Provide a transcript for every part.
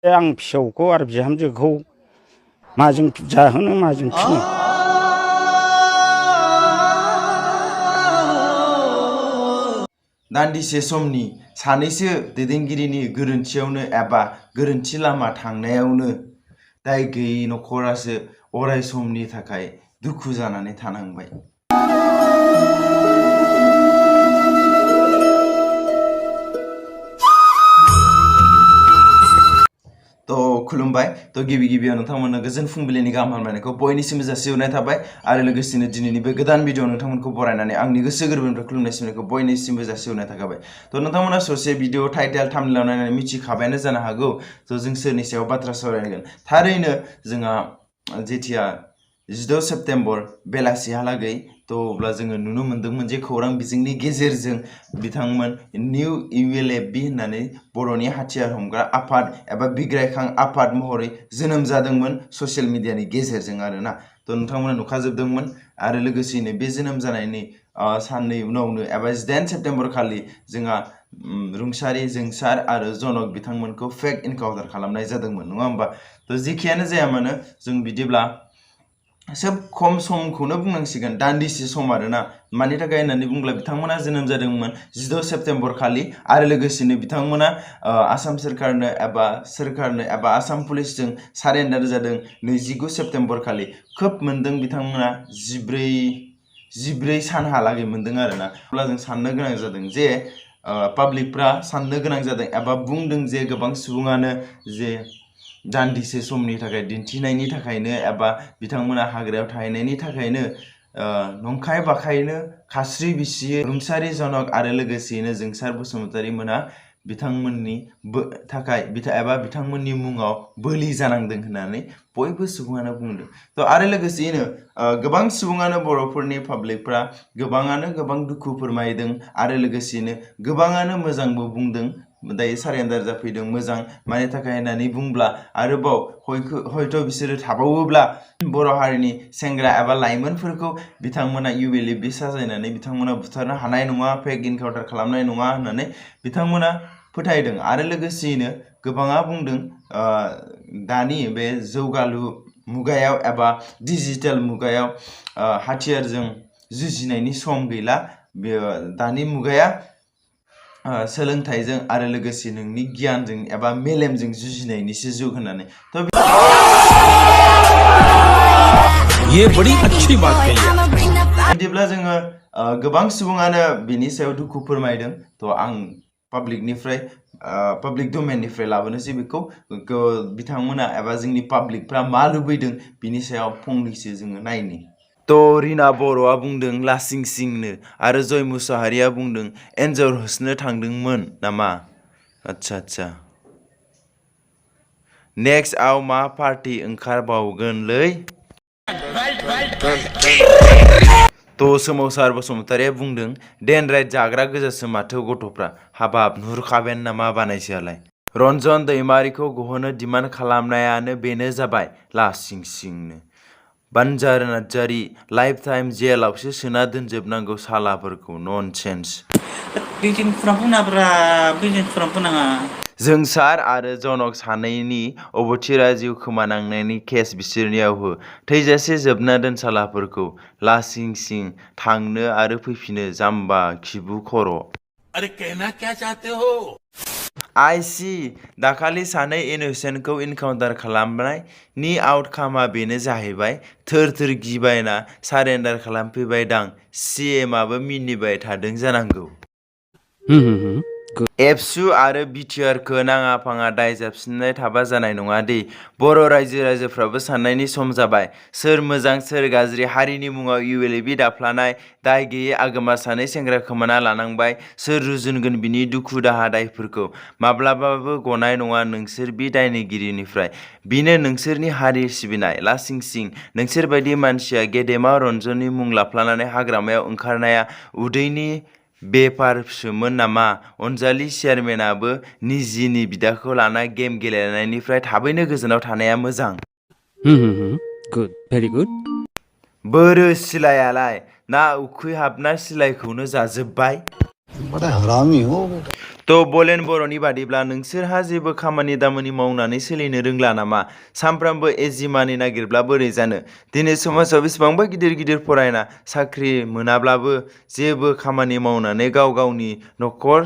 आं फिसौखौ आरो बिहामजोखौ माजों जाहोनो माजों फिनो दान्दिसे समनि सानैसो दैदेनगिरिनि गोरोन्थियावनो एबा गोरोन्थि लामा थांनायावनो दाय गैयै नखरासो अराय समनि थाखाय दुखु जानानै थानांबाय। खुलुमबाय। गिबि गिबियाव नोंथांमोननो गोजोन फुंबिलिनि गाहाम हामलायनायखौ बयनिसिमबो जासिहरनाय थाबाय आरो लोगोसेनो दिनैनि बे गोदान भिडिअ नोंथांमोनखौ बरायनानै आंनि गोसो गोरबोनिफ्राय खुलुमनाय सिबिनायखौ बयनिसिमबो जासिहरनाय थाखाबाय। नोंथांमोना ससे भिडिअ टाइटेल थाम्बनेइलाव नायनानै मिथिखाबायानो जानो हागौ जों सोरनि सायाव बाथ्रा सावरायगोन। थारैनो जोंहा जेथिया 16 सेप्तेम्बर बेलासिहालागै अब्ला जोङो नुनो मोन्दोंमोन जे खौरां बिजोंनि गेजेरजों बिथांमोन निउ इउएलएफबि होननानै बर'नि हाथियार हमग्रा आफाद एबा बिग्रायखां आफाद महरै जोनोम जादोंमोन ससियेल मिडियानि गेजेरजों आरोना। नोंथांमोना नुखाजोबदोंमोन आरो लोगोसेनो बे जोनोम जानायनि साननै उनावनो एबा 18 सेप्तेम्बर खालि जोंहा रुंसारि जोंसार आरो जनक बिथांमोनखौ फेक एनकाउन्टार खालामनाय जादोंमोन नङा होमबा। जेखियानो जाया मानो जों बिदिब्ला सोब खम समखौनो बुंनांसिगोन दान्दिसे सम आरोना। मानि थाखाय होननानै बुंब्ला बिथांमोना जोनोम जादोंमोन 16 सेप्तेम्बर खालि आरो लोगोसेनो बिथांमोना आसाम सोरखारनो एबा आसाम पुलिसजों सारेन्डार जादों 29 सेप्तेम्बर खालि। खोब मोनदों बिथांमोना 14 सानहालागै मोनदों आरोना। अब्ला जों साननो गोनां जादों जे पाब्लिकफ्रा साननो गोनां जादों एबा बुंदों जे गोबां सुबुङानो जे दान्दिसे समनि थाखाय दिन्थिनायनि थाखायनो एबा बिथांमोना हाग्रायाव थाहैनायनि थाखायनो नंखाय बाखायनो खास्रि बिस्रियै रुंसारि जनक आरो लोगोसेयैनो जोंसार बसुमतारी मोना बिथांमोननि थाखाय एबा बिथांमोननि मुङाव बोलि जानांदों होननानै बयबो सुबुङानो बुंदों। आरो लोगोसेयैनो गोबां सुबुङानो बर'फोरनि पाब्लिकफ्रा गोबाङानो गोबां दुखु फोरमायदों आरो लोगोसेयैनो गोबाङानो मोजांबो बुंदों। दायो सारेन्डार जाफैदों मोजां। मानि थाखाय होननानै बुंब्ला आरोबाव हयथ' बिसोरो थाबावोब्ला बर' हारिनि सेंग्रा एबा लाइमोनफोरखौ बिथांमोना इउएलएफबि साजायनानै बिथांमोना बुथारनो हानाय नङा, फेक एनकाउन्टार खालामनाय नङा होननानै बिथांमोना फोथायदों। आरो लोगोसेयैनो गोबाङा बुंदों दानि बे जौगालु मुगायाव एबा डिजिटेल मुगायाव हाथियारजों जुजिनायनि सम गैला। दानि मुगाया सोलोंथाइजों आरो लोगोसे नोंनि गियानजों एबा मेलेमजों जुजिनायनिसो जुग होननानै। ये बड़ी अच्छी बात कही है। बिदिब्ला जोङो गोबां सुबुङानो बिनि सायाव दुखु फोरमायदों। आं पाब्लिक डमेननिफ्राय लाबोनोसै बेखौ बिथांमोना एबा जोंनि पाब्लिकफ्रा मा लुबैदों बिनि सायाव फंनैसो जोङो नायनि। रिना बर'आ बुंदों लासिं सिंनो आरो जय मुसाहारिया बुंदों एन्जर होसोनो थांदोंमोन नामा। आच्छा नेक्स्टआव मा पार्टी ओंखारबावगोनलै? सोमावसार बसुमतारीया बुंदों डेनराइट जाग्रा गोजासो माथो गथ'फ्रा, हाबाब नुहुरखाबायानो नामा बानायसोआलाय। रन्जन दैमारिखौ गहोनो डिमान्ड खालामनायानो बेनो जाबाय लासिं सिंनो। बान्जार नार्जारी लाइफ टाइम जेलावसो सोना दोनजोबनांगौ सालाफोरखौ ननसेन्स। जोंसार आरो जनक सानैनि अबथिरा जिउ खोमानांनायनि केस बिसोरनियाव हो। थैजासे जोबना दोन सालाफोरखौ लासिं सिं थांनो आरो फैफिनो जाम्बा खिबु खर'। अरे कहना क्या चाहते हो? आइसि दाखालि सानै इनोसेन्टखौ इनकाउन्टार खालामनायनि आउटकामा बेनो जाहैबाय थोर थोर गिबायना सारेन्डार खालामफैबायदां। सिएमआबो मिनिबाय थादों जानांगौ। एबसु आरो बिटिआरखौ नाङा फाङा दाय जाबसिननाय थाबा जानाय नङा दे। बर' रायजोफ्राबो साननायनि सम जाबाय। सोर मोजां सोर गाज्रि हारिनि मुङाव इउएलएफबि दाफ्लानाय दाय गैयै आगोमा सानै सेंग्रा खोमाना लानांबाय। सोर रुजुनगोन बिनि दुखु दाहा दायफोरखौ? माब्लाबाबो गनाय नङा नोंसोर बि दायनिगिरिनिफ्राय। बिनो नोंसोरनि हारि सिबिनाय लासिं सिं। नोंसोर बायदि मानसिया गेदेमा रन्जननि मुं लाफ्लानानै हाग्रामायाव ओंखारनाया उदैनि बेफारसोमोन नामा? अनजालि चेयारमेनाबो निजिनि बिदाखौ लाना गेम गेलेनायनिफ्राय थाबैनो गोजानाव थानाया मोजां। Good very good. बोरो सिलायालाय ना उखैहाबना सिलायखौनो जाजोब्बाय? बड़ा हरामी हो बेटा। थ' बलेन बर'नि बादिब्ला नोंसोरहा जेबो खामानि दामानि मावनानै सोलिनो रोंला नामा? सानफ्रामबो एजि मानि नागिरब्ला बोरै जानो? दिनै समाजाव बेसेबांबा गिदिर गिदिर फरायना साख्रि मोनाब्लाबो जेबो खामानि मावनानै गाव गावनि न'खर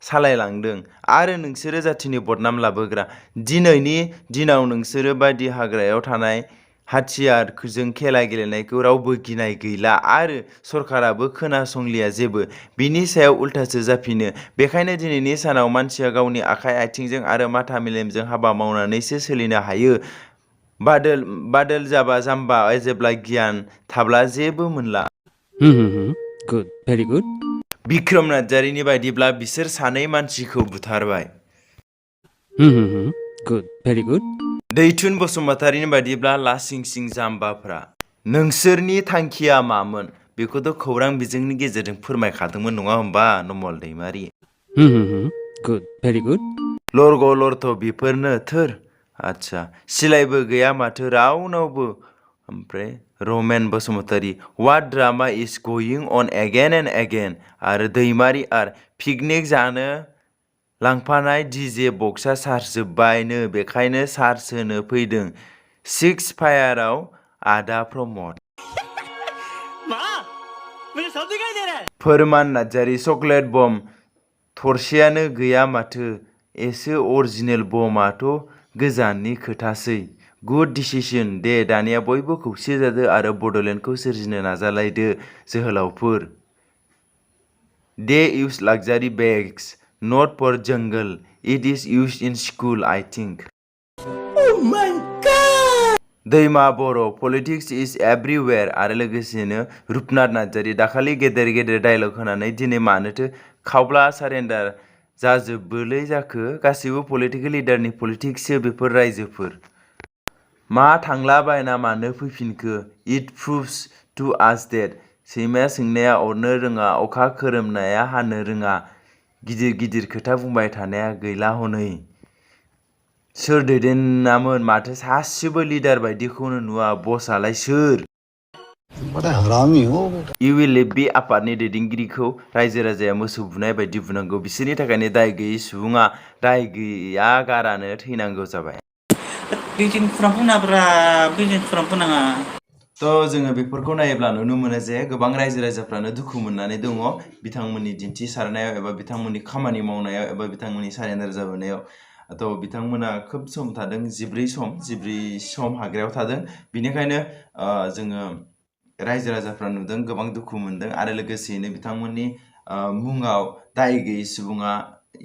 सालायलांदों आरो नोंसोरो जाथिनि बदनाम लाबोग्रा। दिनैनि दिनाव नोंसोरो बायदि हाग्रायाव थानाय हाथियारजों खेला गेलेनायखौ रावबो गिनाय गैला आरो सरकाराबो खोनासंलिया जेबो। बिनि सायाव उल्थासो जाफिनो। बेखायनो दिनैनि सानाव मानसिया गावनि आखाइ आथिंजों आरो माथा मेलेमजों हाबा मावनानैसो सोलिनो हायो। बादोल जाबा जाम्बा जेब्ला गियान थाब्ला जेबो मोनला। Good, very good. बिक्रम नार्जारिनि बायदिब्ला बिसोर सानै मानसिखौ बुथारबाय। Good, very good. दैथुन बसुमतारिनि बायदिब्ला लासिंसिं जाम्बाफ्रा। नोंसोरनि थांखिया मामोन? बेखौथ' खौरां बिजोंनि गेजेरजों फोरमायखादोंमोन नङा होमबा नमल दैमारि? Good, very good. लरग' लरथ' बेफोरनो थोर। आच्छा सिलायबो गैया माथो रावनावबो। ओमफ्राय Ramen Basumatary what drama is going on again and again. आरो दैमारि आर पिकनिक जानो लांफानाय डिजे बक्सआ चार्ज जोब्बायनो बेखायनो चार्ज होनो फैदों। सिक्स फायाराव आदा प्रमद। फोरमान नार्जारी चकलेट बम थरसेयानो गैया माथो एसो अरिजिनेल बमाथ' गोजाननि खोथासै। गुड डिसिसन दे दानिया बयबो खौसे जादो आरो बड'लेण्डखौ सोरजिनो नाजालायदो जोहोलावफोर। They use luxury bags not for jungle it is use in school I think. दैमा बर' पलिटिक्स इज एभ्रिवेयर। आरो लोगोसेनो रुपनाथ नार्जारी दाखालि गेदेर गेदेर डायलग होनानै दिनै मानोथो खावब्ला सारेन्डार जाजोबोलै जाखो? गासिबो पलिटिकेल लिडारनि पलिटिक्ससो बेफोर रायजोफोर। मा थांलाबायना मानो फैफिनखो? इट प्रुभ्स टु आस डेट सैमाया सोंनाया अरनो रोङा अखा खोरोमनाया हानो रोङा। गिदिर गिदिर खोथा बुंबाय थानाया गैला हनै। सोर दैदेनामोन? माथो सासेबो लिडार बायदिखौनो नुवा। बसआलाय सोर? इउ विल लिभ बि आफादनि दैदेनगिरिखौ रायजो राजाया मोसौ बुनाय बायदि बुनांगौ। बिसोरनि थाखायनो दाय गैयै सुबुङा दाय गैया गारानो थैनांगौ जाबाय। थ' जोङो बेफोरखौ नायोब्ला नुनो मोनो जे गोबां रायजो राजाफ्रानो दुखु मोननानै दङ बिथांमोननि दिन्थिसारनायाव एबा बिथांमोननि खामानि मावनायाव एबा बिथांमोननि सारेन्डार जाबोनायाव। थ' बिथांमोना खोब सम थादों 14 सम हाग्रायाव थादों। बिनिखायनो जोङो रायजो राजाफ्रा नुदों गोबां दुखु मोनदों आरो लोगोसेयैनो बिथांमोननि मुङाव दाय गैयै सुबुङा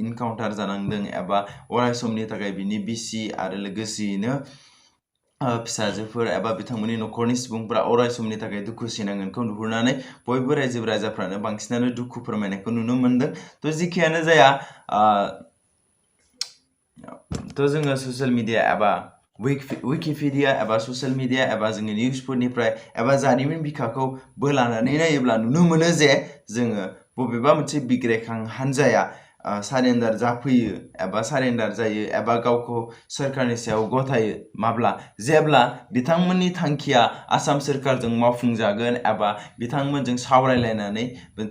इनकाउन्टार जानांदों एबा अराय समनि थाखाय बिनि बिसि आरो लोगोसेयैनो फिसाजोफोर एबा बिथांमोननि न'खरनि सुबुंफोरा अराय समनि थाखाय दुखु सैनांगोनखौ नुहुरनानै बयबो रायजो राजाफ्रानो बांसिनानो दुखु फोरमायनायखौ नुनो मोनदों। थ' जिखियानो जाया थ' जोङो ससियेल मिडिया एबा विकिपिडिया एबा ससियेल मिडिया एबा जोंनि निउसफोरनिफ्राय एबा जारिमिन बिखाखौ बोलानानै नायोब्ला नुनो मोनो जे जोङो बबेबा मोनसे बिग्रायखां हान्जाया सारेन्डार जाफैयो एबा सारेन्डार जायो एबा गावखौ सोरखारनि सायाव गथायो माब्ला जेब्ला बिथांमोननि थांखिया आसाम सोरखारजों मावफुंजागोन एबा बिथांमोनजों सावरायलायनानै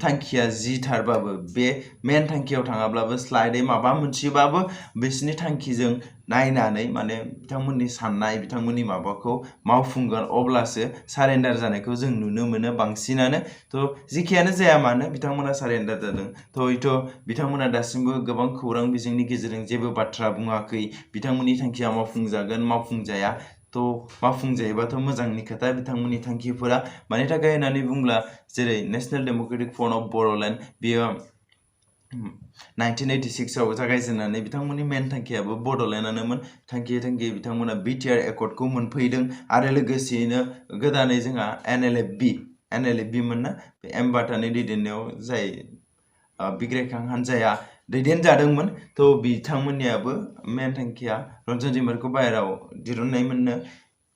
थांखिया जिथारबाबो बे मेन थांखियाव थाङाब्लाबो स्लाइडै माबा मोनसेबाबो बिसोरनि थांखिजों नायनानै माने बिथांमोननि साननाय बिथांमोननि माबाखौ मावफुंगोन अब्लासो सारेन्डार जानायखौ जों नुनो मोनो बांसिनानो। थ' जिखियानो जाया मानो बिथांमोना सारेन्डार जादों। थ' बिथांमोना दासिमबो गोबां खौरां बिजोंनि गेजेरजों जेबो बाथ्रा बुङाखै। बिथांमोननि थांखिया मावफुंजागोन मावफुंजाया थ' मावफुंजायोबाथ' मोजांनि खोथा बिथांमोननि थांखिफोरा मानि थाखाय होननानै बुंब्ला जेरै national Democratic front of Bodoland बेयो 1986 आव जागायजेननानै बिथांमोननि मेन थांखियाबो बड'लेण्डआनोमोन। थांखि बिथांमोना बिटिआर एकर्डखौ मोनफैदों आरो लोगोसेयैनो गोदानै जोंहा एनएलएफबि मोन ना बे एमबाटानि दैदेननायाव जाय बिग्रायखां हान्जाया दैदेनजादोंमोन। थ' बिथांमोननियाबो मेन थांखिया रन्जन दैमारिखौ बाहेरायाव दिरुननायमोननो।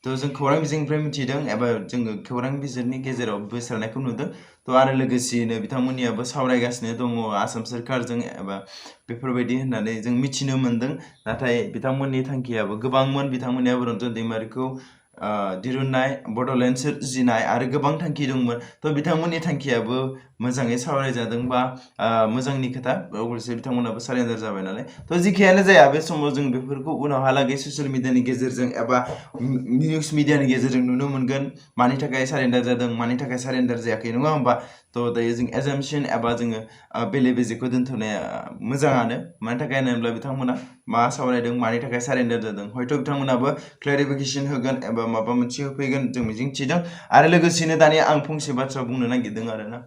थ' जों खौरां बिजोंनिफ्राय मिथिदों एबा जोङो खौरां बिजोंनि गेजेराव गोसारनायखौ नुदों। थ' आरो लोगोसेयैनो बिथांमोननियाबो सावरायगासिनो दङ आसाम सोरखारजों एबा बेफोरबायदि होननानै जों मिथिनो मोनदों। नाथाय बिथांमोननि थांखियाबो गोबांमोन। बिथांमोननियाबो रन्जन दैमारिखौ दिरुननाय बड'लेण्ड सोरजिनाय आरो गोबां थांखि दंमोन थ' बिथांमोननि थांखियाबो मोजाङै सावरायजादों बा मोजांनि खोथा अबयसे बिथांमोनाबो सारेन्डार जाबाय नालाय थ' जिखियानो जाया बे समाव जों बेफोरखौ उनावहालागै ससियेल मिडियानि गेजेरजों एबा निउस मिडियानि गेजेरजों नुनो मोनगोन मानि थाखाय सारेन्डार जादों मानि थाखाय सारेन्डार जायाखै नङा होमबा थ' दायो जों एजाम्पसन एबा जोङो बेले बेजेखौ दोनथ'नाया मोजाङानो मानि थाखाय होनोब्ला बिथांमोना मा सावरायदों मानि थाखाय सारेन्डार जादों हयथ' बिथांमोनाबो क्लेरिफिकेसन होगोन एबा माबा मोनसे होफैगोन जों मिजिंथिदों आरो लोगोसेनो दानिया आं फंसे बाथ्रा बुंनो नागिरदों आरोना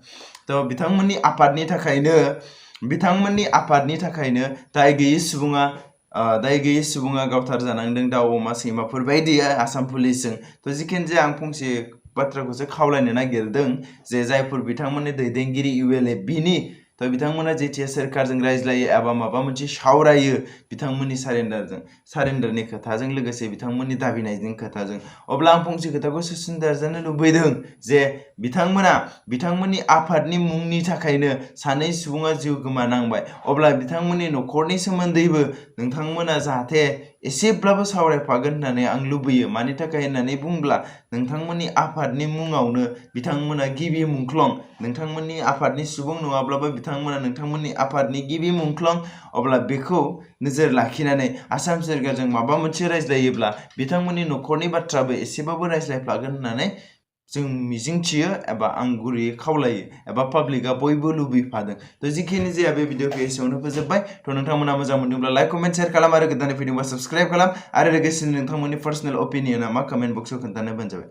थ' बिथांमोननि आफादनि थाखायनो दाय गैयै सुबुङा गावथार जानांदों दाउ अमा सैमाफोर बायदि आसाम पुलिसजों थ' जिखियानो जाया आं फंसे बाथ्राखौसो खावलायनो नागिरदों जे जायफोर बिथांमोननि दैदेनगिरि ULAP-नि थ' बिथांमोना जेथिया सोरखारजों रायज्लायो एबा माबा मोनसे सावरायो बिथांमोननि सारेन्डारनि खोथाजों लोगोसे बिथांमोननि दाबिनायनि खोथाजों अब्ला आं फंसे खोथाखौ सोसनदेरजानो लुबैदों जे बिथांमोननि आफादनि मुंनि थाखायनो सानै सुबुङा जिउ गोमानांबाय अब्ला बिथांमोननि न'खरनि सोमोन्दैबो नोंथांमोना जाहाथे एसेब्लाबो सावरायफागोन होननानै आं लुबैयो मानि थाखाय होननानै बुंब्ला नोंथांमोननि आफादनि मुङावनो बिथांमोना गिबि मुंख्लं नोंथांमोननि आफादनि सुबुं नङाब्लाबो बिथांमोना नोंथांमोननि आफादनि गिबि मुंख्लं अब्ला बेखौ नोजोर लाखिनानै आसाम सोरखारजों माबा मोनसे रायज्लायोब्ला बिथांमोननि न'खरनि बाथ्राबो एसेबाबो रायज्लायफ्लागोन होननानै जों मिजिंथियो एबा आं गुरैयै खावलायो एबा पाब्लिकआ बयबो लुबैफादों थ' जिखिनि जाया बे भिडिअखौ एसेयावनो फोजोबबाय थ' नोंथांमोना मोजां मोनदोंब्ला लाइक कमेन्ट शेयार खालाम आरो गोदानै फैदोंबा साबस्क्राइब खालाम आरो लोगोसेनो नोंथांमोननि पार्सनेल अपिनियना मा कमेन्ट बक्सआव खोन्थानो होबानो जाबाय